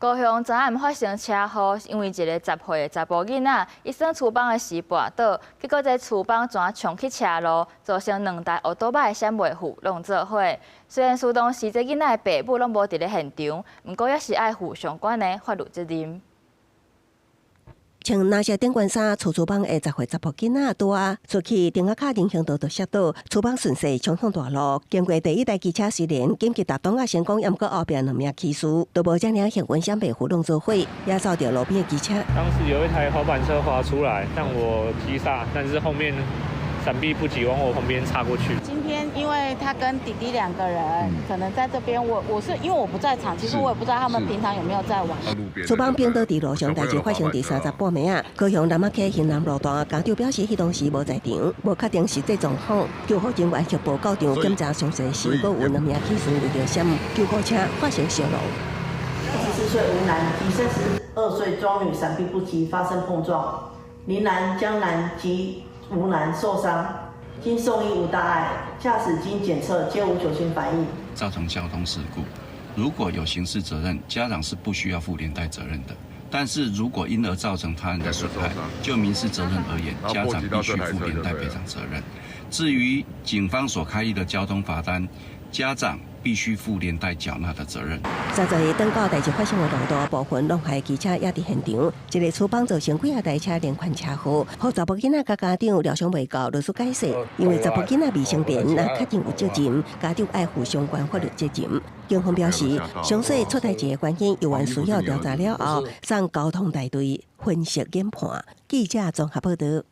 高雄昨暗發生車禍，因為一個10歲的查埔囡仔，伊耍廚房的時跋倒，結果這廚房怎衝去車路，造成兩台歐多擺閃袂赴攏做伙。雖然說當時這囡仔的爸母攏無佇咧現場，毋過也是愛負相關的法律責任。穿藍色頂懸衫、搓廚房的10歲查埔囡仔，拄仔出去釘仔跤人行道就摔倒，廚房順勢衝向大路。經過第一台機車雖然緊急踏擋仔成功，毋過後壁兩名騎士都無遮爾幸運，閃袂赴攏做伙，也走著路邊的機車。當時有一台滑板車滑出來，讓我急剎，但是後面閃避不及，往我旁邊插過去。今天因為他跟弟弟兩個人可能在這邊，我是因為我不在場，其實我也不知道他們平常有沒有在玩。廚房反倒佇路上，代誌發生佇30半暝仔，高雄南仔溪興南路段，家長表示，彼當時無在場，無確定實際狀況。救護人員協報到場檢查傷勢時，閣有兩名騎士為著閃救護車發生相挏。24歲吳男及32歲莊女閃避不及，發生碰撞，林男、江男及吳男受傷，經送醫無大礙，駕駛經檢測皆無酒精反應。造成交通事故，如果有刑事責任，家長是不需要負連帶責任的。但是如果因而造成他人的損害，就民事責任而言，家長必須負連帶賠償責任。至於警方所開立的交通罰單，家長必須負連帶繳納的責任。30日轉到代誌發生的路段，部分挏害機車也佇現場，一个廚房造成幾仔台車連環車禍，予查埔囡仔佮家長療傷袂夠，律師解釋，因為查埔囡仔未成年，若確定有責任，家長愛負相關法律責任。警方表示，詳細出代誌的原因，猶原需要調查了後，送交通大隊分析研判。記者綜合報道。